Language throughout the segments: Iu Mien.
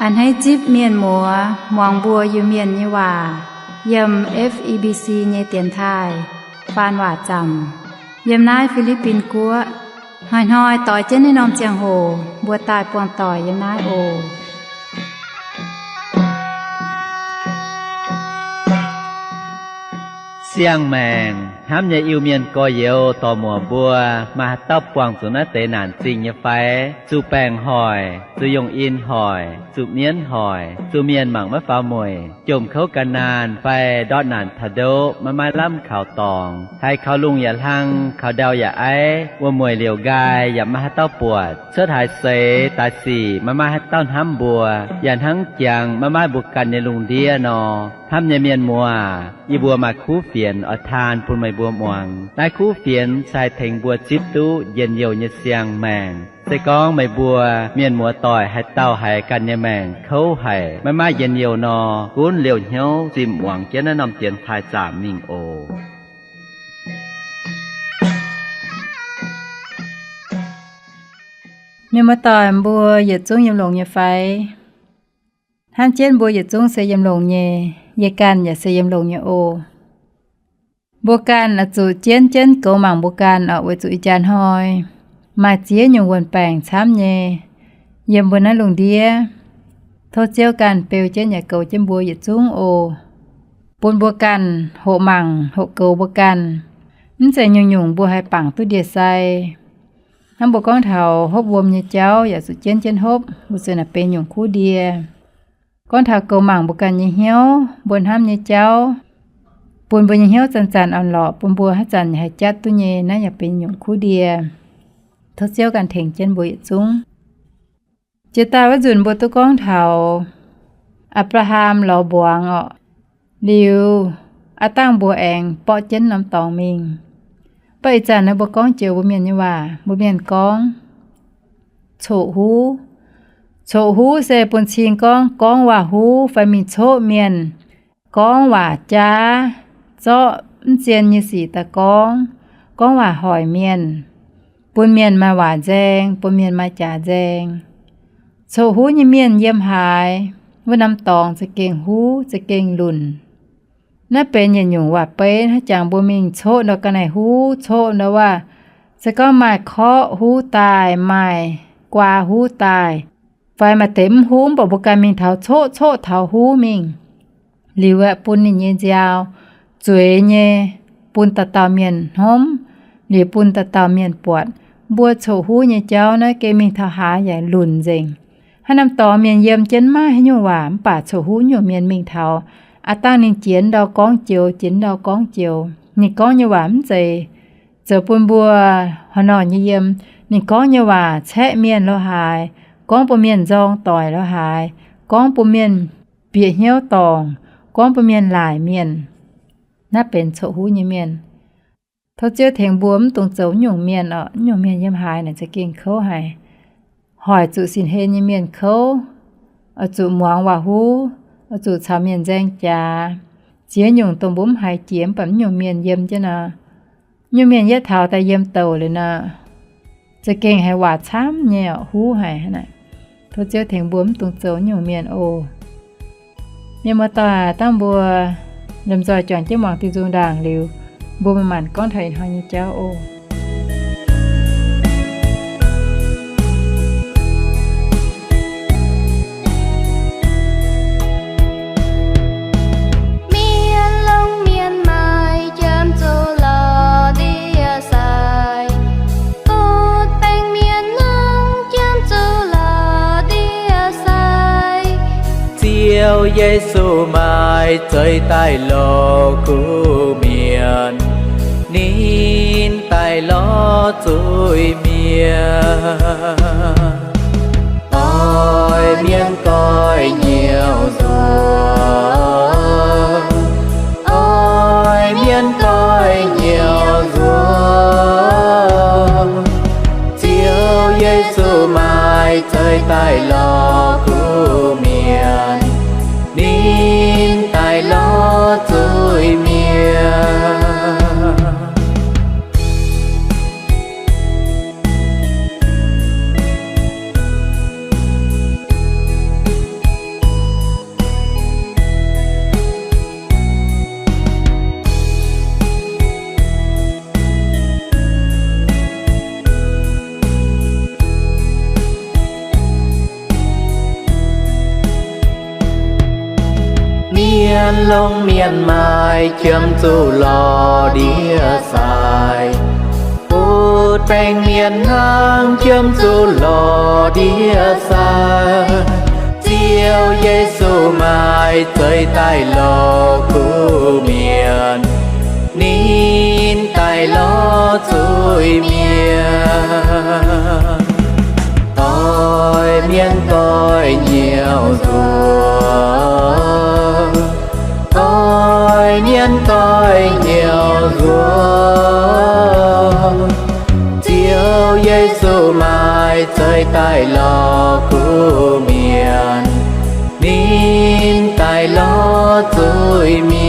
A'hneiv zipv mienh muoz muangx mbuo Iu-Mienh nyei waac yiem F E B C nyei dienx taaih faan waac zaamc yiem naaiv Fi^li^bin Guoqv. Hnoi-hnoi doix jienv naaiv norm ziangh hoc mbuo daaih buangh doic yiem naaiv oc. Siang-maengc hnamv nyei Iu-Mienh gorx-youz dorc-muoc mbuo, maaih haaix dauh buangh zuqc naaiv deix naanc zingh nyei fai? Zuqc baengc hoic, zuqc yongh in hoic, zuqc mienv hoic, zuqc mienh mangc maiv faaux mueic, jomc kouv gan naanh fai ndortv naanc taux ndoqv maiv maaih lamh kaux dorngx, haiz kaux lungh yaac hlang, kaux ndau yaac aiv, wuom-mueic liouc nqaai yaac maiv maaih haaix dauh buatc, cuotv haaix seix daaih sic maiv maaih haaix dauh hnamv mbuo, yaac hnangv jangx maiv maaih mbuo ganh nyei lungh ndiev nor. Hnamv nyei mienh muoz, yie mbuo maaih kuv fienx oix taan bun meih mbuo muangx. Naaiv kuv fienx se haih tengx mbuo zipv duqv njien-youh nyei siang-maengc. Se gorngv meih mbuo mienh muoz doic haaix dauh haiz ganh nyei maengc kouv haic, maiv maaih njien-youh nor, gunv liouh hnyouv zimh muangx jienv naaiv norm dienx taaih zaamc mingh oc. Mienh muoz doic mbuo yietc zungv yiem longx nyei fai? Hnamv jienv mbuo yietc zungv se yiem longx nyei. Yie ganh yaac se yiem longx nyei oc. Mbuo ganh oix zuqc jienv jienv goux mangc mbuo ganh oc, weic zuqc ih jaax hnoi maaih ziex nyungc wuon-baengc camv nyei yiem mbuo naaiv lungh ndiev. Tov Ziouv ganh beu jienv yaac goux jienv mbuo yietc zungv oc. Bun mbuo ganh hoqc mangc hoqc goux mbuo ganh. Mv zeiz nyungc-nyungc mbuo haih bangc duqv ndie-sai. Hnangv mbuo gorngv taux hopv wuom nyei jauv yaac zuqc jienv jienv hopv, weic zuqc naaic benx nyungc kuv ndie. Gorngv taux goux mangc mbuo ganh nyei hnyouv, mbuo hnamv nyei jauv, bun mbuo nyei hnyouv zanc-zanc orn-lorqc, bun mbuo haaix zanc yaac haih jatv duqv nyei, naaiv yaac benx nyungc kuv ndie. Tov Ziouv ganh tengx jienv mbuo yietc zungv. Jiex daaih wuov nzunc mbuo duqv gorngv taux Apc^laa^ham lorz mbuangz orqc. Liuz, aav dangh mbuo aengx borqv jienv norm dorngx mingh. Mv baac ih zanc naaiv mbuo gorngv joux mbuo mienh nyei waac, mbuo mienh gorngv coqv huv. Coqv huv se bun cing gorngv, gorngv waac-huv fai mingh coqv mienh, gorngv waac jaav, zorqv mv zien nyei sic daaih gorngv, gorngv waac hoic mienh, bun mienh maaih waac nzaeng, bun mienh maaih jaax nzaeng. Coqv huv nyei mienh yiem haaix, wuov norm dorngx za'gengh huv, za'gengh lunc. Naaiv benx yietc nyungc waac-beiv hnangv, jangx mbuo mingh coqv ndau ga'naaiv huv, coqv ndau waac, se gorngv maaih korqv huv daaih, maaih guaa huv daaih, fai maaih deix mv huv, mv baac mbuo ganh mingh taux coqv, coqv taux huv mingh. Liuz aeqv, bun ninh nyei nziaaux zueiz nyei, bun dauh dauh mienh hnomv, liuz bun dauh dauh mienh buatc. Mbuo coqv huv nyei jauv naaiv gengh mingh taux haaix yaac lunc nzengc. Haaix norm dorngx mienh yiem jienv maiv haaix nyungc waac, mv baac coqv huv nyungc mienh mingh taux, aav dangh ninh jiex ndau gorngv joux, jiex ndau gorngv joux. Ninh gorngv nyei waac mv zeiz zoux bun mbuo haaix nor nyei yiem. Ninh gorngv nyei waac caeqv mienh lo haaix, gorngv bun mienh nzorng doic lo haaix, gorngv bun mienh bieqc hnyouv dorngc, gorngv bun mienh laaic mienh. Naaiv benx coqv huv nyei mienh. Tov Ziouv tengx mbuo mv dungx zoux nyungc mienh orqc. Nyungc mienh yiem haaix naaic za'gengh kouv haic. Hoic zuqc sin-hlen nyei mienh kouv, oix zuqc muangx waac-huv, oix zuqc caux mienh nzaeng jaax. Ziex nyungc dongh mbuo mv haiz jiex mv baac mv nyungc mienh yiem jienv nor, nyungc mienh yietv taux daaih yiem douc liuz nor, za'gengh haiz waac camv nyei orqc, huv haic hnangv naaic. Tov Ziouv tengx mbuo mv dungx zoux nyungc mienh oc. Mienh muoz-doic, dangh mbuo lomh nzoih juangc jienv muangx diuh nzung ndaangc liuz, mbuo manc-manc gorngv taux ih hnoi nyei jauv oc. Mienh longc mienh maaiz, jiem zuqc lorz ndie-sai. Butv baengc mienh nangv, jiem zuqc lorz ndie-sai. Ziouv Yesu maaih zeuz daaih lorz kuv mienh, ninh daaih lorz zuiz-mienh. Oix mienh goiv nyuoz nzuonx, oix mienh goiv nyuoz nzuonx. Ziouv Yesu maaih zeuz daaih lorz kuv mienh, ninh daaih lorz zuiz-mienh. Mienh longc mienh maaih qiemx zuqc lorz ndiev sai, butv baeng mienh hnangv qiemx zuqc lorz ndiev sai. Ziouv Yesu maaih zeix daaih lorz kuv mienh, ninh daaih lorz zuiz-mienh. Doix mienh doix nyouv nzuonx, doix mienh doix nyouv nzuonx. Ziouv Yesu maaih zeix daaih lorz kuv mienh, ninh daaih lorz zuiz-mienh.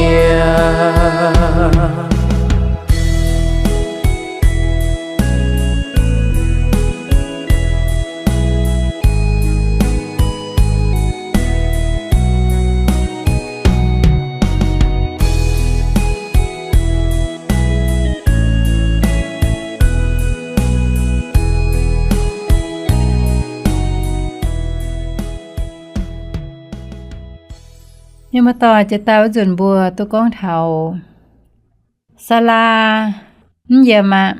Mienh muoz-doic, jiex daaih wuov nzunc mbuo duqv gorngv taux Saalaa mv yiem aqv,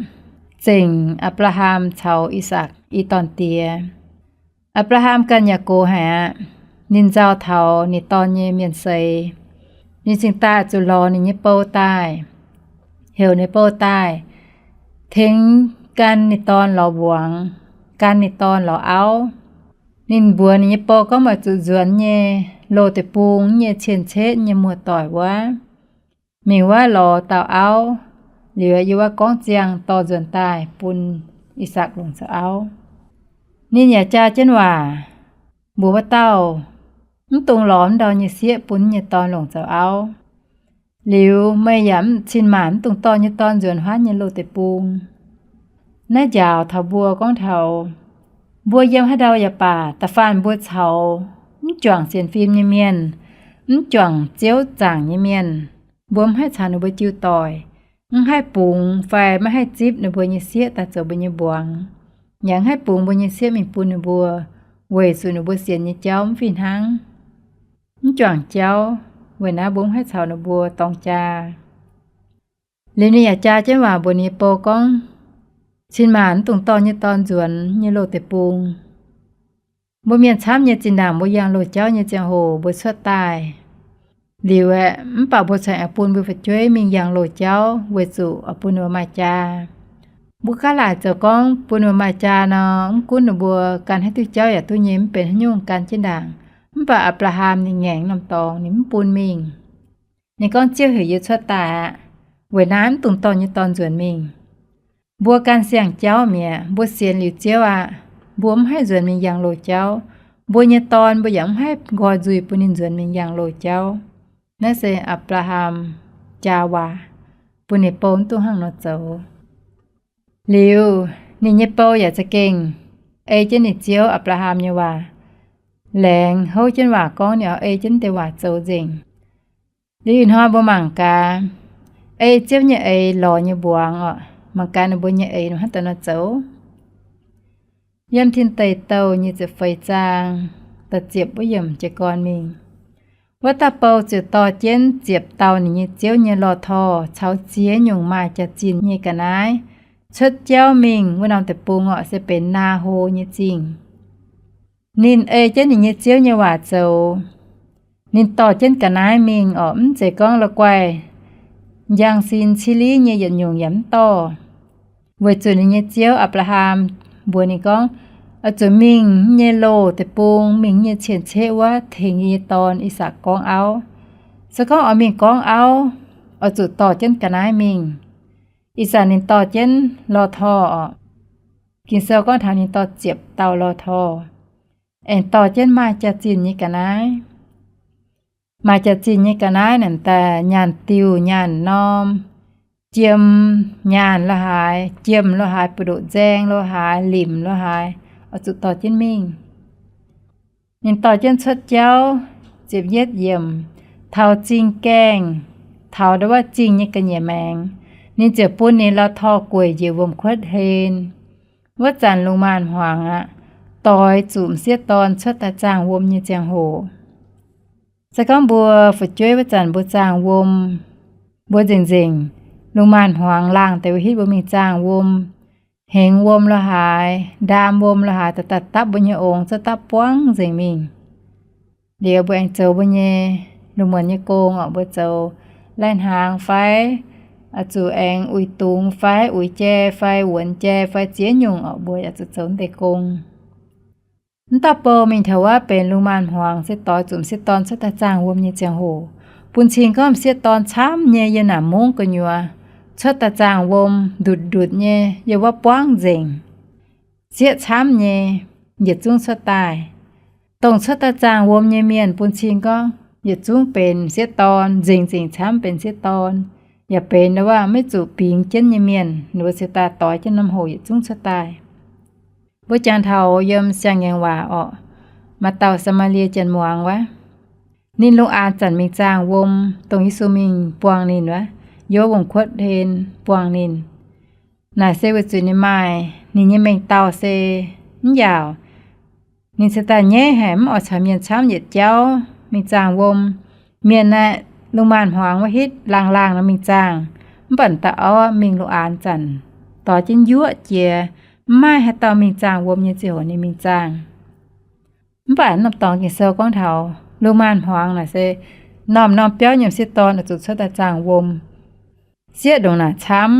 zengc Apc^laa^ham caux I^sakc i dorn-diex. Apc^laa^ham ganh yaac gox haic aqv. Ninh nzauh taux ninh dorn nyei mienh seix, ninh cingx daaih zuqc lorz ninh nyei bou daaih, heuc ninh bou daaih tengx gan ninh dorn lorz mbuangz, gan ninh dorn lorz auv. Ninh mbuox ninh nyei bou gorngv, Meih zuqc nzuonx nyei loz deic-bung nyei cien-ceqv nyei muoz-doic wuov, mingh wuov lorz dauh auv, liuz yie wuov gorngv ziangh dorh nzuonx daaih bun I^sakc longc zoux auv. Ninh yaac jaa jienv waac mbuox wuov dauh, Mv dungx lorz wuov ndau nyei sieqv bun nyei dorn longc zoux auv. Liuz meih yaac cin-maanc mv dungx dorh nyei dorn nzuonx huaatv nyei loz deic-bung. Naaiv njaaux taux mbuo gorngv taux mbuo yiem haaix ndau yaac baac, da'faanh mbuo caux mv juangc sienx fim nyei mienh, mv juangc Ziouv zaangc nyei mienh, mbuo mv haih caux ninh mbuo jiu doic, mv haih bungx fai maiv haih zipv ninh mbuo nyei sieqv daaih zoux mbuo nyei mbuangz, yaac mv haih bungx mbuo nyei sieqv mingh bun ninh mbuo, weic zuqc ninh mbuo sienx nyei jauv mv fih hnangv, mv juangc jauv. Weic naaiv mbuo mv haih caux ninh mbuo dorng jaa. Liuz ninh yaac jaa jienv waac mbuox ninh nyei bou gorngv, Cin-maanc mv dungx dorh nyei dorn nzuonx nyei loz deic-bung. Mbuo mienh camv nyei zinh ndaangc mbuo yangh loz jauv nyei ziangh hoc mbuo cuotv daaih liuz aeqv, mv baac mbuo corc aengx bun mbuo fu'jueiv mingh yangh loz jauv weic zuqc oix bun ninh mbuo maaih jaa. Mbuo gaav laaic zoux gorngv bun ninh mbuo maaih jaa nor, mv gunv ninh mbuo gan haaix diuh jauv yaac duqv nyei, mv benx haaix nyungc gan jienv ndaangc. Mv baac Apc^laa^ham ninh ngaengc norm dorngx, ninh mv bun mingh. Ninh gorngv, Ziouv heuc yie cuotv daaih aqv. Weic naaiv mv dungx dorh nyei dorn nzuonx mingh. Mbuo gan siang-jauv mi'aqv. Mbuo sienx liuz Ziouv aqv, mbuo mv haih nzuonx mingh yangh loz jauv. Mbuo nyei dorn mbuo yaac mv haih nqoi nzuih bun ninh nzuonx mingh yangh loz jauv. Naaiv se Apc^laa^ham jaa waac bun ninh bou mv duqv hnangv nor zoux. Liuz, ninh nyei bou yaac za'gengh ei jienv ninh ziouv Apc^laa^ham nyei waac, laengz houv jienv waac gorngv ninh oix ei jienv deix waac zoux nzengc. Liuz ih hnoi mbuo mangc gaax, ei Ziouv nyei eix lorz nyei mbuangz orqc, mangc gaax ninh mbuo nyei eix hnangv daaih nor zoux. Yiem Tin Deic Douh nyic ziepc feix zaang da'ziepc wuov yiemc jiez gorn mingh, wuov dauh bou ziouc dorh jienv ziepc dauh ninh nyei ziouv nyei lorh torh caux ziex nyungc maaih jaax-zinh nyei ga'naaiv cuotv jauv mingh wuov norm deic-bung orqc, se benx Naa^ho nyei zingh. Ninh ei jienv ninh nyei ziouv nyei waac zoux. Ninh dorh jienv ga'naaiv mingh orqc, mv zeiz gorngv la'guaih njang sin ciliv nyei yietc nyungc yaac mv dorh. Weic zuqc ninh nyei ziouv, Apc^laa^ham, mbuox ninh gorngv, oix zuqc mingh nyei loz deic-bung, mingh nyei cien-ceqv wuov tengx yie nyei dorn, I^sakc, gorngv auv. Se gorngv oix mingh gorngv auv, oix zuqc dorh jienv ga'naaiv mingh. Ih zanc ninh dorh jienv lorh torh orqc. Ging-Sou gorngv taux ninh dorh ziepc dauh lorh torh, aengx dorh jienv maaih jaax-zinh nyei ga'naaiv. Maaih jaax-zinh nyei ga'naaiv naaic daaih nyaanh diuh nyaanh norm, jiem nyaanh lo haaix, jiem lo haaix, buoz-ndoqv nzaeng lo haaix, limc lo haaix, oix zuqc dorh jienv mingh. Ninh dorh jienv cuotv jauv, ziepc yietv yiemc, taux zingh gaengh, taux ndau wuov zingh nyei ga'nyiec maengx, ninh ziouc bun ninh lorh torh gueic njiec wuom-kuotv hlen. Wuov zanc lungh maanz-hmuangx aqv, doix zuqc m'sieqv dorn cuotv daaih zaangh wuom nyei ziangh hoc. Se gorngv mbuo fu'jueiv wuov zanc mbuo zaangh wuom, mbuo nzengc-nzengc, lungh maanz-hmuangx laangh deix wuov hitv mbuo mingh zaangh wuom, hengx wuom lo haaix, ndaam wuom lo haaix, daaih daaih dapv mbuo nyei ongx, zorqv dapv buangv nzengc mingh. Liuz mbuo aengx zoux mbuo nyei lungh muonz nyei gong orqc, mbuo zoux lai-hnaangx fai, oix zuqc aengx uix dungz fai, uix jai fai, wuonx jai fai, ziex nyungc orqc, mbuo yaac zuqc zoux deix gong. Mv dauh bou mingh taux wuov benx lungh maanz-hmuangx se doix zuqc m'sieqv dorn cuotv daaih zaangh wuom nyei ziangh hoc, bun cing gorngv m'sieqv dorn camv nyei yiem naaic mungv gu'nyuoz cuotv daaih zaangh wuom ndutc-ndutc nyei, yiem wuov buangv nzengc. Sieqv camv nyei, yietc zungv cuotv daaih. Dongh cuotv daaih zaangh wuom nyei mienh bun cing gorngv yietc zungv benx m'sieqv dorn, nzengc-nzengc camv benx m'sieqv dorn, yaac benx wuov maiv zuqc bingx jienv nyei mienh, ninh mbuo cingx daaih doix jienv norm hoc yietc zungv cuotv daaih. Mbuo jangx taux yiem Siang-Ngaengc Waac orqc, maaih dauh Saa^maa^lie Janx-muangz wuov, ninh lungh aanx zanc mingh zaangh wuom, dongh Yesu mingh buangh ninh wuov, yiem wuom-kuotv hlen buangh ninh. Naaic se weic zuqc ninh maaih ninh nyei mengh dauh se mv yaauc. Ninh cingx daaih nyaiv haic, mv oix caux mienh camv yietc jauv mingh zaangh wuom. Mienh aeqv, lungh maanz-hmuangx wuov hitv laangh laangh nor mingh zaangh, mv baac dauh auv mingh lungh aanx zanc, doix jienv yuoqv jiex, mv maaih haaix dauh mingh zaangh wuom nyei ziangh hoc ninh mingh zaangh. Mv baac norm dorngx Ging-Sou gorngv taux lungh maanz-hmuangx naaic se norm-norm biauv nyei m'sieqv dorn oix zuqc cuotv daaih zaangh wuom. Sieqv ndongc naaic camv,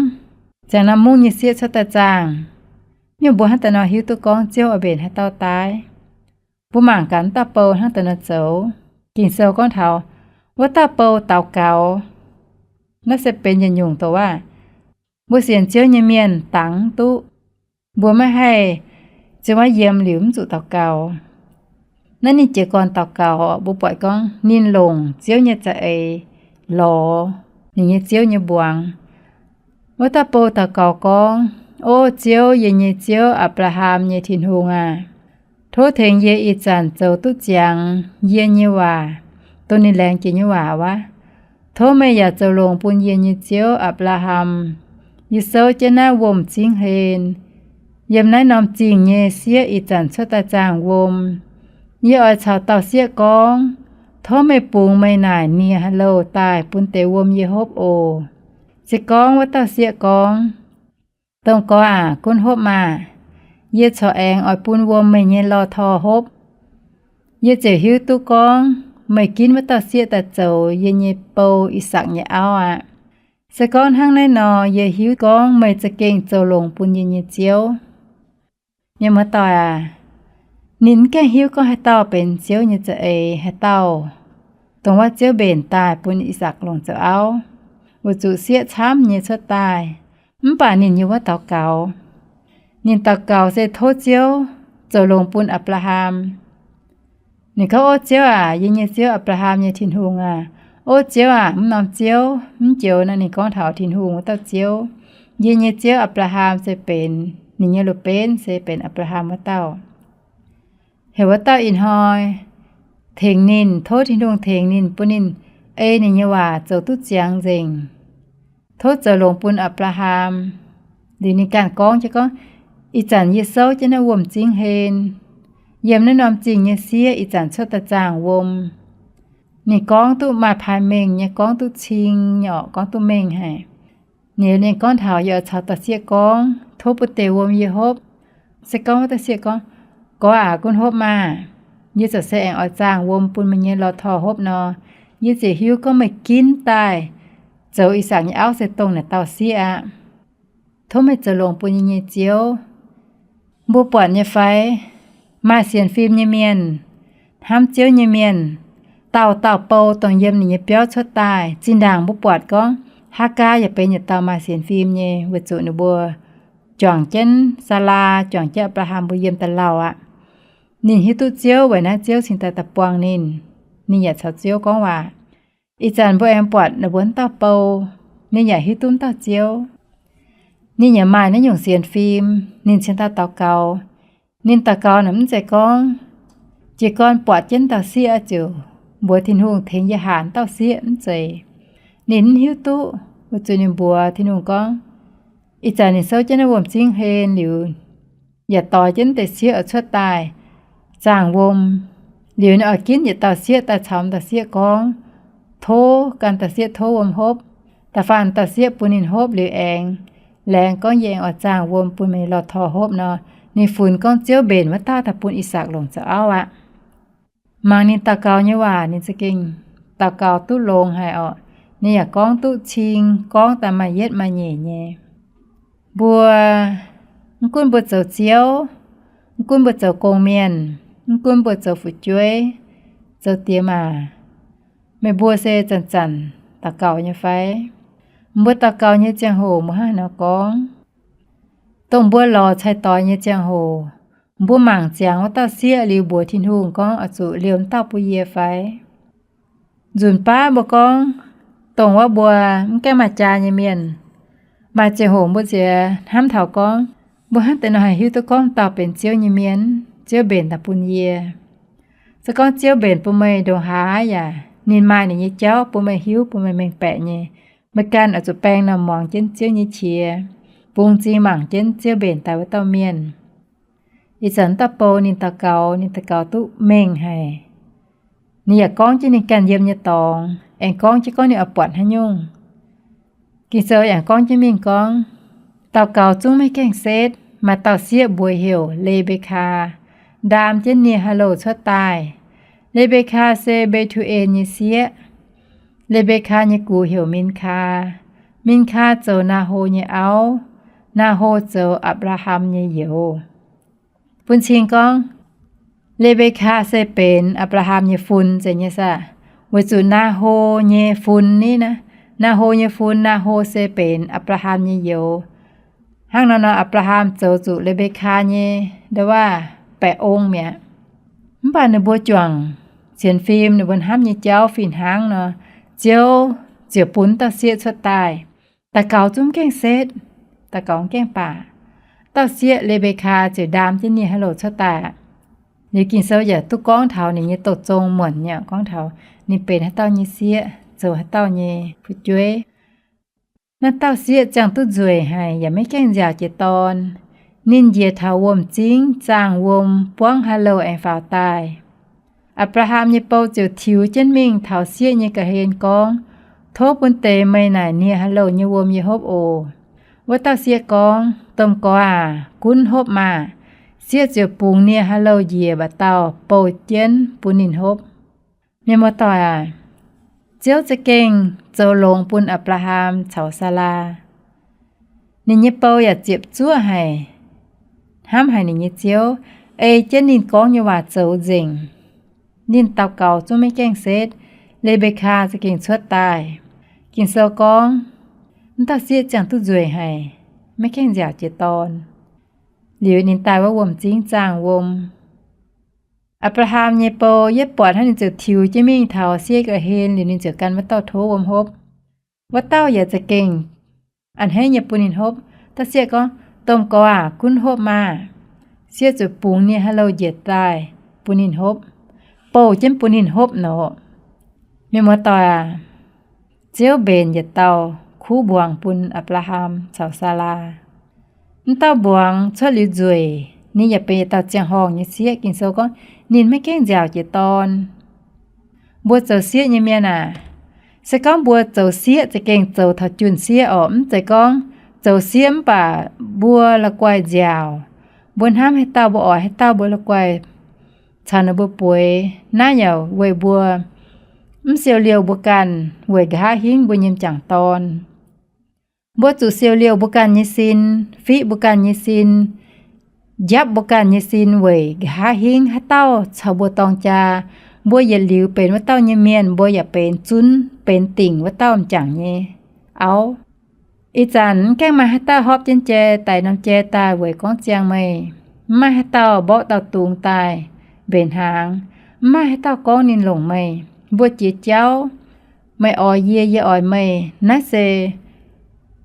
ziangh norm mungv nyei sieqv cuotv daaih zaangh. Nyungc mbuo hnangv daaih nor hiuv duqv gorngv Ziouv oix mbenc haaix dauh daaih. Mbuo mangc gaax wuov dauh bou hnangv daaih nor zoux. Ging-Sou gorngv taux wuov dauh bou daux gaux. Naaiv se benx yietc nyungc doqc waac. Mbuo sienx Ziouv nyei mienh dangx duqv. Mbuo maiv haih ziouc maiv yiem liuz mv zuqc daux gaux. Naaiv ninh jiez gorn daux gaux, mbuo buatc gorngv ninh longc Ziouv nyei za'eix lorz ninh nyei Ziouv nyei mbuangz. Wuov dauh bou daux gaux gorngv, O Ziouv, yie nyei Ziouv, Apc^laa^ham nyei Tin-Hungh aah! Tov tengx yie ih zanc zoux duqv ziangx yie nyei waac, dongh ninh laengz jiex nyei waac wuov. Tov meih yaac zoux longx bun yie nyei ziouv, Apc^laa^ham. Yie souv jienv naaiv wuom-zingv hlen, yiem naaiv norm zingh nyei sieqv ih zanc cuotv daaih zaangh wuom. Yie oix caux dauh sieqv gorngv, Tov meih bungx meih naaic nie haaix louh daaih bun deix wuom yie hopv oc. Se gorngv wuov dauh sieqv gorngv, Dongh Gorx aac, gunv hopv maah! Yie corc aengx oix bun wuom meih nyei lorh torh hopv. Yie ziouc hiuv duqv gorngv meih ginv wuov dauh sieqv daaih zoux yie nyei bou, I^sakc, nyei auv aqv. Se gorngv hnangv naaiv nor, yie hiuv gorngv meih za'gengh zoux longx bun yie nyei ziouv. Mienh muoz-doic aac, ninh mv gaengh hiuv gorngv haaix dauh benx Ziouv nyei za'eix, haaix dauh, dongh wuov Ziouv mbenc daaih bun I^sakc longc zoux auv, weic zuqc sieqv camv nyei cuotv daaih. Mv baac ninh yiem wuov daux gaux. Ninh daux gaux se tov Ziouv zoux longx bun Apc^laa^ham. Ninh gorngv, Ov Ziouv aac, yie nyei Ziouv, Apc^laa^ham nyei Tin-Hungh aah! Ov Ziouv aac, mv norm Ziouv! Mv joux naaiv ninh gorngv taux Tin-Hungh wuov dauh Ziouv. Yie nyei Ziouv, Apc^laa^ham, se benx ninh nyei loz-benv se benx Apc^laa^ham wuov dauh. Heuc wuov dauh ih hnoi tengx ninh, tov Tin-Hungh tengx ninh, bun ninh ei ninh nyei waac zoux duqv ziangx nzengc. Tov zoux longx bun Apc^laa^ham. Liuz ninh ganh gorngv jienv gorngv, Ih zanc yie souv jienv naaiv wuom-zingv hlen, yiem naaiv norm zingh nyei sieqv ih zanc cuotv daaih zaangh wuom. Ninh gorngv duqv maaih paaix mengh nyei, gorngv duqv cing nyei orqc, gorngv duqv mengh haic. Liuz ninh gorngv taux, Yie oix caux dauh sieqv gorngv, tov bun deix wuom yie hopv. Se gorngv wuov dauh sieqv gorngv, Gorx aac, gunv hopv maah! Yie ziouc se aengx oix zaangh wuom bun meih nyei lorh torh hopv nor, yie ziouc hiuv gorngv meih ginv daaih zoux I^sakc nyei auv se dongh naaic dauh sieqv aqv. Tov meih zoux longx bun yie nyei ziouv. Mbuo buatc nyei fai? Maaih sienx fim nyei mienh, hnamv Ziouv nyei mienh, dauh dauh bou dongh yiem ninh nyei biauv cuotv daaih. Zinh ndaangc mbuo buatc gorngv Haagaa yaac benx yietc dauh maaih sienx fim nyei, weic zuqc ninh mbuo juangc jienv Saalaa, juangc jienv Apc^laa^ham mbuo yiem da'lauh aqv. Ninh hiuv duqv Ziouv, weic naaiv Ziouv cingx daaih daaih buangh ninh. Ninh yaac caux Ziouv gorngv waac. Ih zanc mbuo aengx buatc ninh mbuo wuov dauh bou, ninh yaac hiuv duqv wuov dauh Ziouv. Ninh yaac maaih naaiv nyungc sienx fim, ninh cingx daaih daux gaux. Ninh daux gaux naaic mv zeiz gorngv jiez gorn buatc jienv dauh sieqv ziouc mbuox Tin-Hungh tengx yie haanx dauh sieqv, mv zeiz. Ninh mv hiuv duqv, weic zuqc ninh mbuox Tin-Hungh gorngv, ih zanc ninh souv jienv naaiv wuom-zingv hlen liuz, yaac doix jienv deix sieqv oix cuotv daaih zaangh wuom. Liuz ninh oix ginv yietc dauh sieqv daaih caux dauh sieqv gorngv, tov, gan dauh sieqv tov wuom hopv. Da'faanh dauh sieqv bun ninh hopv liuz aengx laengz gorngv, yie aengx oix zaangh wuom bun meih lorh tor hopv nor. Ninh funx gorngv Ziouv mbenc wuov dauh daaih bun Isaak longc zoux auv aqv. Mangc ninh daux gaux nyei waac, ninh za'gengh daux gaux duqv longx haic orqc. Ninh yaac gorngv duqv cing, gorngv daaih maaih yietv maaih nyeic nyei. Mbuo, mv gunv mbuo zoux ziouv, mv gunv mbuo zoux gong-mienh, mv gunv mbuo zoux fu'jueiv, zoux diex maac, meih mbuo se zanc-zanc daux gaux nyei fai? Mbuo daux gaux nyei ziangh hoc mbuo hnangv haaix nor gorngv? Dongh mbuo lorz cai-doix nyei ziangh hoc, mbuo mangc ziangx wuov dauh sieqv liuz mbuox Tin-Hungh gorngv oix zuqc liouh dauh bun yie fai? Nzunc baav mbuo gorngv, dongh wuov mbuo mv gaengh maaih jaa nyei mienh, maaih ziangh hoc mbuo nziex hnamv taux gorngv, mbuo hnangv deix nor haih hiuv duqv gorngv dauh benx Ziouv nyei mienh, Ziouv mbenc daaih bun yie. Se gorngv Ziouv mbenc bun meih ndongc haaix yaac ninh maaih ninh nyei jauv bun meih hiuv, bun meih mengh baeqc nyei. Meih ganh oix zuqc baeng norm muangx jienv Ziouv nyei qiex, bungx m'zing mangc jienv Ziouv mbenc daaih wuov dauh mienh. Ih zanc dauh bou ninh daux gaux, ninh daux gaux duqv mengh haic. Ninh yaac gorngv jienv ninh ganh yiem nyei dorngx, aengx gorngv jienv gorngv ninh oix buatc haaix nyungc. Ging-Sou yaac gorngv jienv mingh gorngv, daux gaux zungv maiv gaengh setv, maaih dauh sieqv mbuox heuc Le^mbe^kaa, ndaam jienv nie haaix louh cuotv daaih. Le^mbe^kaa se Mbe^tu^en nyei sieqv. Le^mbe^kaa nyei gux heuc Min^kaa. Min^kaa zoux Naa^ho nyei auv. Naa^ho zoux Apc^laa^ham nyei youz. Bun cing gorngv, Le^mbe^kaa se benx Apc^laa^ham nyei fun zeiz nyei saah? Weic zuqc Naa^ho nyei fun ni naaiv, Naa^ho nyei fun, Naa^ho se benx Apc^laa^ham nyei youz. Hnangv nor nor, Apc^laa^ham zoux zuqc Le^mbe^kaa nyei ndau-waav baeqc ong mi'aqv. Mv baac ninh mbuo juangc sienx fim, ninh mbuo hnamv nyei jauv fih hnangv nor, Ziouv ziouc bun dauh sieqv cuotv daaih. Daux gaux zungv gaengh setv, daux gaux gaengh baac, dauh sieqv Le^mbe^kaa ziouc ndaam jienv nie haaix louh cuotv daaih aqv. Liuz Ging-Sou yaac duqv gorngv taux ninh nyei douz zong muonc nyei, gorngv taux ninh benx haaix dauh nyei sieqv, zoux haaix dauh nyei fu'jueiv. Naaiv dauh sieqv ziangh duqv nzueic haic yaac maiv gaengh nziaauc jiex dorn. Ninh njiec taux wuom-zingv zaangh wuom buangv haaix louh aengx faaux daaih. Apc^laa^ham nyei bou ziouc tiux jienv mingh taux sieqv nyei ga'hlen gorngv, tov bun deix meih naaic nie haaix louh nyei wuom yie hopv oc. Wuov dauh sieqv gorngv, domh gorx aac, gunv hopv maah! Sieqv ziouc bungx nie haaix louh njiec mba'dauh bouh jienv bun ninh hopv. Mienh muoz-doic aac, Ziouv za'gengh zoux longx bun Apc^laa^ham caux Saalaa. Ninh nyei bou yaac ziepc zuoqv haic, hnamv haic ninh nyei Ziouv, ei jienv ninh gorngv nyei waac zoux nzengc. Ninh daux gaux zungv maiv gaengh setv, Le^mbe^kaa za'gengh cuotv daaih. Ging-Sou gorngv, mv dauh sieqv ziangh duqv nzueic haic, maiv gaengh nziaauc jiex dorn. Liuz ninh daaih wuov wuom-zingv zaangh wuom. Apc^laa^ham nyei bou yietv buatc hnangv ninh ziouc tiux jienv mingh taux sieqv ga'hlen, liuz ninh ziouc gan wuov dauh tov wuom hopv. Wuov dauh yaac za'gengh a'hneiv nyei bun ninh hopv. Dauh sieqv gorngv, domh gorx aac, gunv hopv maah! Sieqv ziouc bungx nie haaix louh njiec daaih bun ninh hopv, bouh jienv bun ninh hopv nor. Mienh muoz-doic aac, Ziouv mbenc yietc dauh kuv mbuangz bun Apc^laa^ham caux Saalaa. Mv dauh mbuangz cuotv liuz nzueic, ninh yaac benx yietc dauh ziangh horngh nyei sieqv. Ging-Sou gorngv, ninh maiv gaengh nziaauc jiex dorn. Mbuo zoux sieqv nyei mienh aac, se gorngv mbuo zoux sieqv za'gengh zoux taux junh sieqv orqc. Mv zeiz gorngv zoux sieqv mv baac mbuo la'guaih nziaauc. Mbuo hnamv haaix dauh mbuo oix haaix dauh mbuo la'guaih caux ninh mbuo bueix. Naaiv yaac weic mbuo mv siou liouh mbuo ganh weic nqa'haav hingv mbuo nyei m'jangc dorn. Mbuo zuqc siou liouh mbuo ganh nyei sin, fiqv mbuo ganh nyei sin, njapv mbuo ganh nyei sin weic nqa'haav hingv haaix dauh caux mbuo dorng jaa. Mbuo yietc liuz benx wuov dauh nyei mienh, mbuo yaac benx zunv benx dingc wuov dauh m'jangc nyei auv. Ih zanc mv gaengh maaih haaix dauh hopv jienv jai daic norm jai daaih weic gorngv ziangh meih. Mv maaih haaix dauh mborqv dauh dungz daaih mbenc hnaangx. Mv maaih haaix dauh gorngv ninh longc meih. Mbuo jiex jauv, meih oix yie, yie oix meih. Naaiv se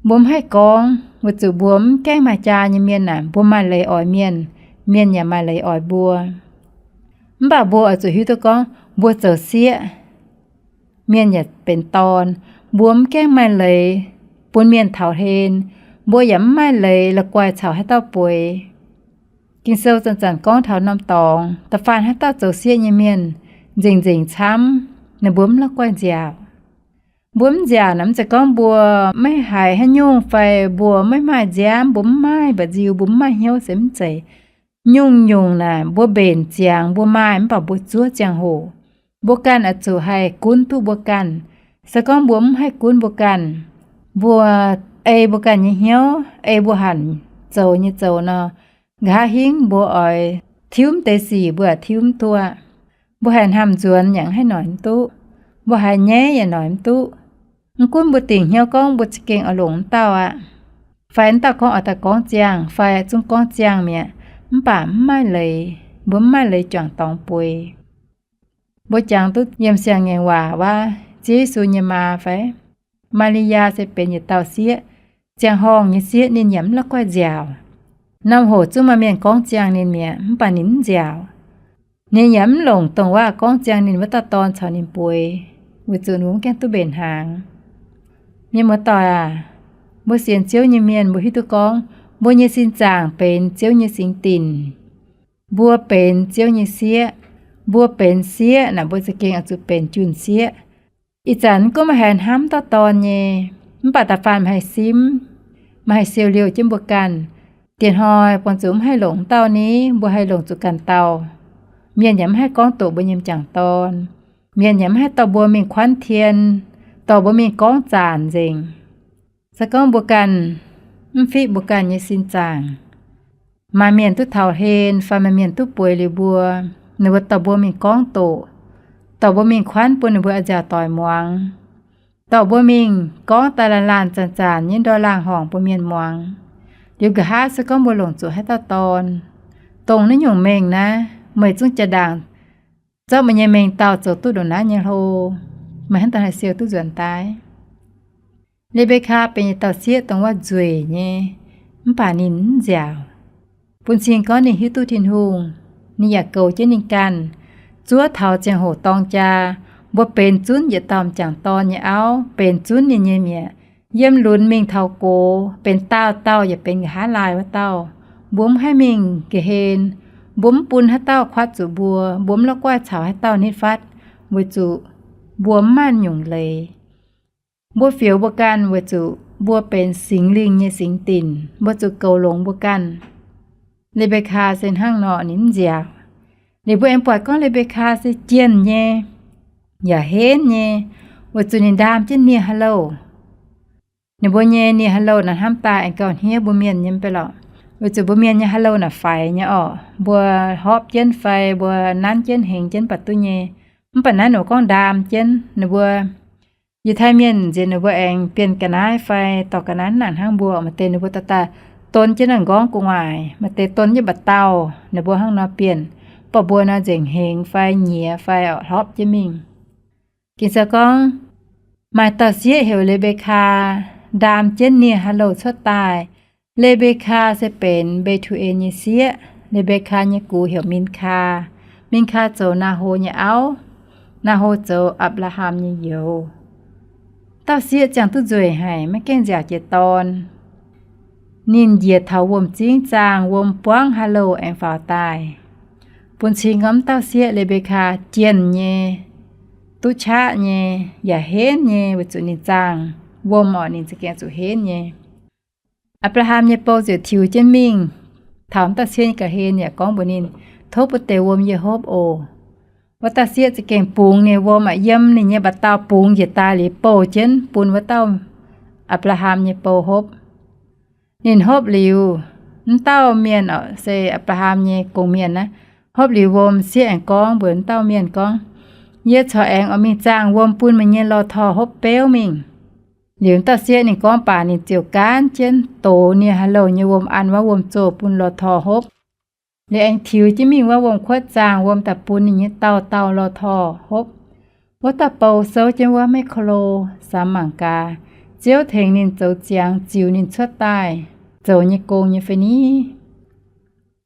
mbuo mv haih gorngv, weic zuqc mbuo mv gaengh maaih jaa nyei mienh aac, mbuo maaih leiz oix mienh, mienh yaac maaih leiz oix mbuo. Mv baac mbuo oix zuqc hiuv duqv gorngv mbuo zoux sieqv, mienh yaac benx dorn. Mbuo mv gaengh maaih leiz bun mienh taux hlen. Mbuo yaac mv maaih leiz la'guaih caux haaix dauh bueix. Ging-Sou zanc-zanc gorngv taux norm dorngx, da'faanh haaix dauh zoux sieqv nyei mienh, nzengc-nzengc camv, ninh mbuo mv la'guaih nziaauc. Mbuo mv nziaauc naaic mv zeiz gorngv mbuo maiv haiz haaix nyungc fai mbuo maiv maaih nziaamv, mbuo mv maaih mba'nziu, mbuo mv maaih hnyouv se mv zeiz. Nyungc-nyungc naaic mbuo mbenc ziangx mbuo maaih mv baac mbuo zuov ziangh hoc, mbuo ganh oix zuqc haih gunv duqv mbuo ganh. Se gorngv mbuo mv haih gunv mbuo ganh, mbuo ei mbuo ganh nyei hnyouv, ei mbuo hanc zoux nyei zoux nor, nqa'haav hingv mbuo oix tiuv mv deix sic mbuo yaac tiuv mv duqv. Mbuo haiz hnamv nzuonx yaac haih noic mv duqv. Mbuo haiz nyaiv yaac noic mv duqv. Mv gunv mbuo dingc hnyouv gorngv mbuo za'gengh oix longc wuov dauh aqv, fai wuov dauh gorngv oix daaih gorngv ziangh, fai zungv gorngv ziangh mi'aqv, mv baac mv maaih leiz, mbuo mv maaih leiz juangc dorngx bueix. Mbuo jangx duqv yiem Siang-Ngaengc Waac wuov, Ziouv Yesu nyei maa fai Maa^li^yaa se benx yietc dauh sieqv, ziangh horngh nyei sieqv, ninh yaac mv la'guaih nziaauc. Norm hoc zungv maaih mienh gorngv ziangh ninh mi'aqv, mv baac ninh mv nziaauc. Ninh yaac mv longc dongh waac gorngv ziangh ninh wuov dauh dorn caux ninh bueix, weic zuqc ninh mbuo mv gaengh duqv mbenc hnaangx. Mienh muoz-doic aac, mbuo sienx Ziouv nyei mienh mbuo hiuv duqv gorngv mbuo nyei sin zaangc benx Ziouv nyei singx dinc. Mbuo benx Ziouv nyei sieqv. Mbuo benx sieqv naaic mbuo za'gengh oix zuqc benx jun-sieqv. Ih zanc mv gunv meih haiz hnamv dauh dorn nyei, mv baac da'faanh meih haih simv, meih haih siou liouh jienv mbuo ganh. Diex hnoi buangh zuqc mv haih longc wuov dauh ni, mbuo haih longc zuqc ganh dauh. Mienh yaac mv haih gorngv doqc mbuo nyei m'jangc dorn. Mienh yaac mv haih dorh mbuo mingh kuanv tien, dorh mbuo mingh gorngv zanc nzengc. Se gorngv mbuo ganh mv fitv mbuo ganh nyei sin zaangc, maaih mienh duqv taux hlen fai maaih mienh duqv bueix liuz mbuo, ninh mbuo dorh mbuo mingh gorngv doqc, dorh mbuo mingh kuanv bun ninh mbuo a'nziaauc doic muangx, dorh mbuo mingh gorngv daaih laanh laanh zanc zanc nyei ndortv laangh horngc bun mienh muangx. Liuz nqa'haav se gorngv mbuo longc zuqc haaix dauh dorn, dongh naaiv nyungc mengh naaiv, meih zungv jaa-ndaangc zorqv meih nyei mengh dauh zoux duqv ndongc naaiv nyei hlo, meih hnangv daaih haih siou duqv nzuonx daaih. Le^mbe^kaa benx yietc dauh sieqv dongh wuov nzueic nyei, mv baac ninh mv nziaauc. Bun cing gorngv ninh hiuv duqv Tin-Hungh, ninh yaac goux jienv ninh ganh, zuov taux ziangh hoc dorng jaa, mbuo benx zunv yietc dauh m'jangc dorn nyei auv, benx zunv ninh nyei mi'aqv. Yiem lunx mingh taux gox, benx daauh dauh yaac benx nqa'haav laai wuov dauh. Mbuo mv haih mingh ga'hlen, mbuo mv bun haaix dauh kuatv zuqc mbuo, mbuo mv la'guaih caux haaix dauh nitv fatv, weic zuqc mbuo mv maaih nyungc leiz. Mbuo fioux mbuo ganh weic zuqc mbuo benx Singx Lingh nyei singx dinc, mbuo zuqc goux longx mbuo ganh. Le^mbe^kaa se hnangv nor ninh mv nziaauc. Liuz mbuo aengx buatc gorngv Le^mbe^kaa se jienh nyei, yaac henv nyei, weic zuqc ninh ndaam jienv nie haaix louh. Ninh mbuo nyei nie haaix louh naaic hnamv daaih aengx gauh hniev mbuo mienh nyei mv bei lorqc. Weic zuqc mbuo mienh nyei haaix louh naaic faix nyei orqc. Mbuo horpv jienv fai mbuo nanv jienv hengx jienv baac duqv nyei. Mv baac naaiv ninh mbuo gorngv ndaam jienv ninh mbuo. Yietc taaih mienh nziex ninh mbuo aengx bienh ga'naaiv fai dorh ga'naaiv nangc hnangv mbuo. Maaih deix ninh mbuo daaih daaih don jienv naaiv m'nqorngv gu'nguaaic, maaih deix don jienv mba'dauh, ninh mbuo hnangv nor bienh. Mv baac mbuo nor nzengc hengx fai nyiex fai horpv jienv mingh. Ging-Sou gorngv, maaih dauh sieqv heuc Le^mbe^kaa, ndaam jienv nie haaix louh cuotv daaih. Le^mbe^kaa se benx Mbe^tu^en nyei sieqv. Le^mbe^kaa nyei gux heuc Min^kaa. Min^kaa zoux Naa^ho nyei auv. Naa^ho zoux Apc^laa^ham nyei youz. Dauh sieqv ziangh duqv nzueic haic, maiv gaengh nziaauc jiex dorn. Ninh njiec taux wuom-zingv zaangh wuom buangv haaix louh aengx faaux daaih. Bun cing gorngv dauh sieqv Le^mbe^kaa jienh nyei, duqv qaqv nyei, yaac henv nyei, weic zuqc ninh zaangh wuom orqc, ninh za'gengh zuqc henv nyei. Apc^laa^ham nyei bou ziouc tiux jienv mingh taux wuov dauh sieqv nyei ga'hlen yaac gorngv mbuox ninh, tov bun deix wuom yie hopv oc. Wuov dauh sieqv za'gengh bungx ninh wuom aqv, yiem ninh nyei mba'dauh bungx njiec daaih liuz bouh jienv bun wuov dauh Apc^laa^ham nyei bou hopv. Ninh hopv liuz, wuov dauh mienh orqc, se Apc^laa^ham nyei gong-mienh naaiv, hopv liuz wuom, sieqv aengx gorngv mbuox wuov dauh mienh gorngv, yie corc aengx oix mingh zaangh wuom bun meih nyei lorh torh hopv beuv mingh. Liuz wuov dauh sieqv ninh gorngv baac ninh ziouc gaanv jienv dox nie haaix louh nyei wuom an wuov wuom-zoh bun lorh torh hopv. Liuz aengx tiux jienv mingh wuov wuom-kuotv zaangh wuom daaih bun ninh nyei dauh dauh lorh torh hopv. Wuov dauh bou souv jienv wuov maiv ko lo, samx mangc gaax, Ziouv tengx ninh zoux ziangx ziux ninh cuotv daaih zoux nyei gong nyei fai ni.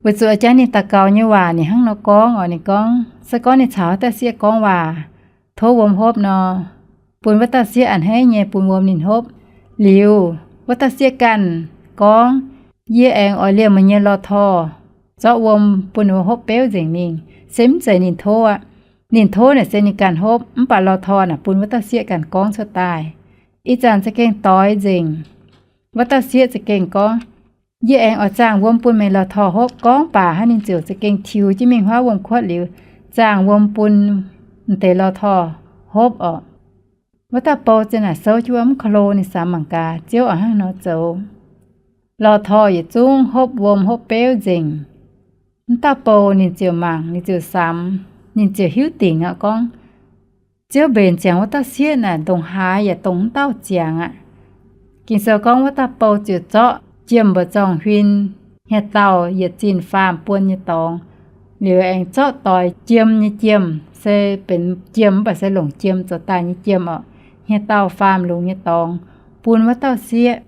Weic zuqc jangx ninh daux gaux nyei waac ninh hnangv nor gorngv oc. Ninh gorngv, se gorngv ninh caux wuov dauh sieqv gorngv waac, tov wuom hopv nor, bun wuov dauh sieqv a'hneiv nyei bun wuom ninh hopv. Liuz, wuov dauh sieqv ganh gorngv, yie aengx oix liemh meih nyei lorh torh zorqv wuom bun ninh hopv beuv nzengc mingh, se mv zeiz ninh tov aqv. Ninh tov naaic se ninh ganh hopv, mv baac lorh torh naaic bun wuov dauh sieqv ganh gorngv cuotv daaih. Ih zanc za'gengh doix nzengc. Wuov dauh sieqv za'gengh gorngv, Yie aengx oix zaangh wuom bun meih lorh torh hopv. Gorngv baac hnangv ninh ziouc za'gengh tiux jienv mingh huaav wuom-kuotv liuz, zaangh wuom bun m'deix lorh torh hopv orqc. Wuov dauh bou ziouc naaic souv jienv wuov mv ko lo, ninh samx mangc gaax, Ziouv oix hnangv haaix nor zoux? Lorh torh yietc zungv hopv wuom hopv beuv nzengc. Wuov dauh bou ninh ziouc mangc, ninh ziouc samx, ninh ziouc hiuv dingc aqv gorngv, Ziouv mbenc ziangx wuov dauh sieqv naaic ndongc haaix yaac dongh wuov dauh ziangx aqv. Ging-Sou gorngv wuov dauh bou ziouc zorqv jiem mba'zorngh huin hnyangx-daauh yietc zinh faam buon nyei dorngx, liuz aengx zorqv doix jiem nyei jiem, se benx jiem mv baac se longc jiem zoux daaih nyei jiem orqc, hnyangx-daauh faam lungz nyei dorngx, bun wuov dauh sieqv.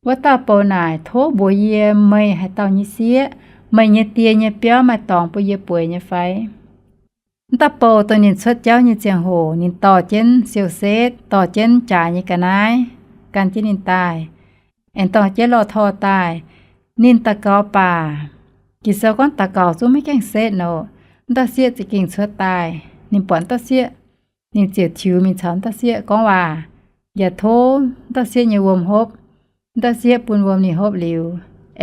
Wuov dauh bou naaic, Tov mbuox yie meih haaix dauh nyei sieqv, meih nyei die nyei biauv maaih dorngx bun yie bueix nyei fai? Wuov dauh bou dongh ninh cuotv jauv nyei ziangh hoc ninh dorh jienv siou-setv, dorh jienv jaaix nyei ga'naaiv gan jienv ninh daaih, aengx dorh jienv lorh torh daaih. Ninh daux gaux baac, Ging-Sou gorngv daux gaux zungv maiv gaengh setv nor, wuov dauh sieqv za'gengh cuotv daaih. Ninh buatc wuov dauh sieqv, ninh ziouc tiux mingh caux wuov dauh sieqv gorngv waac, yaac tov wuov dauh sieqv nyei wuom hopv. Wuov dauh sieqv bun wuom ninh hopv liuz,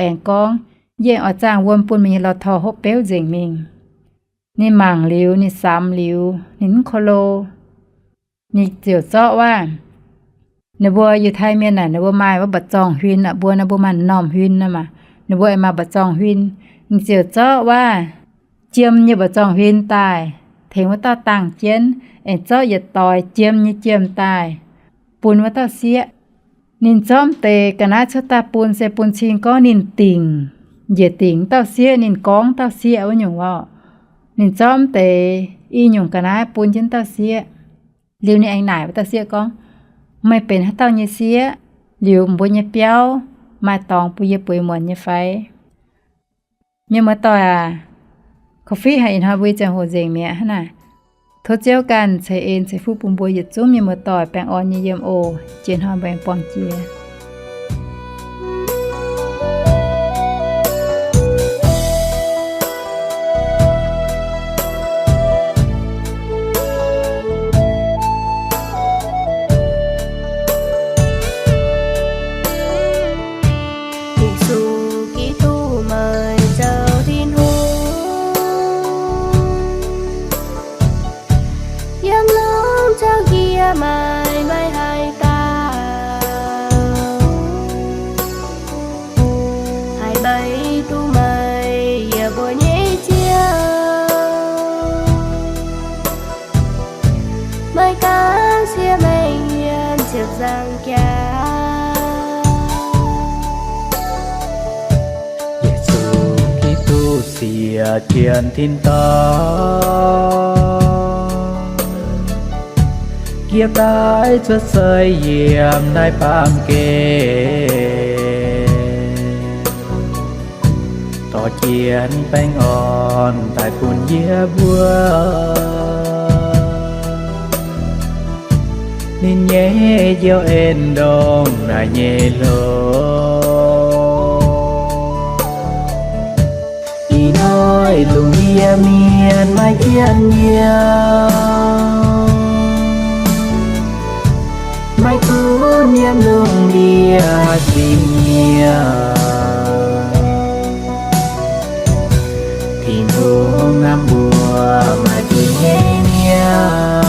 aengx gorngv, Yie aengx oix zaangh wuom bun meih nyei lorh torh hopv beuv nzengc mingh. Ninh mangc liuz, ninh samx liuz, ninh mv ko lo, ninh ziouc zorqv wuov, ninh mbuo Yiutai Mienh naaic ninh mbuo maaih wuov mba'zorngh huin aqv, mbuo naaiv mbuo maaih m'normh huin naaiv maah, ninh mbuo aengx maaih mba'zorngh huin. Ninh ziouc zorqv wuov jiem nyei mba'zorngh huin daaih tengx wuov dauh dangh jienv, aengx zorqv yietc doix jiem nyei jiem daaih bun wuov dauh sieqv. Ninh zorqv m'deix ga'naaiv cuotv daaih bun se bun cing gorngv ninh dingc, njiec dingc wuov dauh sieqv, ninh gorngv dauh sieqv wuov nyungc orqc. Ninh zorqv m'deix i nyungc ga'naaiv bun jienv dauh sieqv. Liuz ninh aengx naaic wuov dauh sieqv gorngv, Meih benx haaix dauh nyei sieqv? Liuz mbuo nyei biauv maaih dorngx bun yie bueix muonz nyei fai? Mienh muoz-doic aac, korv-fiqv haic ih hnoi mbuo nyei ziangh hoc nzengc mi'aqv hnangv naaic. Tov Ziouv ganh ceix en ceix fuqv bun mbuo yietc zungv mienh muoz-doic baengh orn nyei yiem oc. Jiex hnoi mbuo aengx buangh jiex. Yesu Giduc, meih zoux Tin-Hungh, yiem lungh jauv yie maiv maaih haaix dauh haih mbeix duqv meih, yie mbuo nyei Ziouv. Meih ganh siev mengh yiem ziepc nzaangc jaax. Yesu Giduc siec jienv tin-dorngh, yiem naaiv cuotv seix yiem naaiv baamh gen, dorh jienv baengh orn daaih bun yie mbuo. Ninh nyei njoux en ndongc naaiv nyei hlo. Ih hnoi lungh ndiev mienh maiv jienv hnyouv, maiv gunv yiem lungh ndiev singx hnyouv, Tin-Hungh nangh mbuo maaih zuiz nyei hnyouv.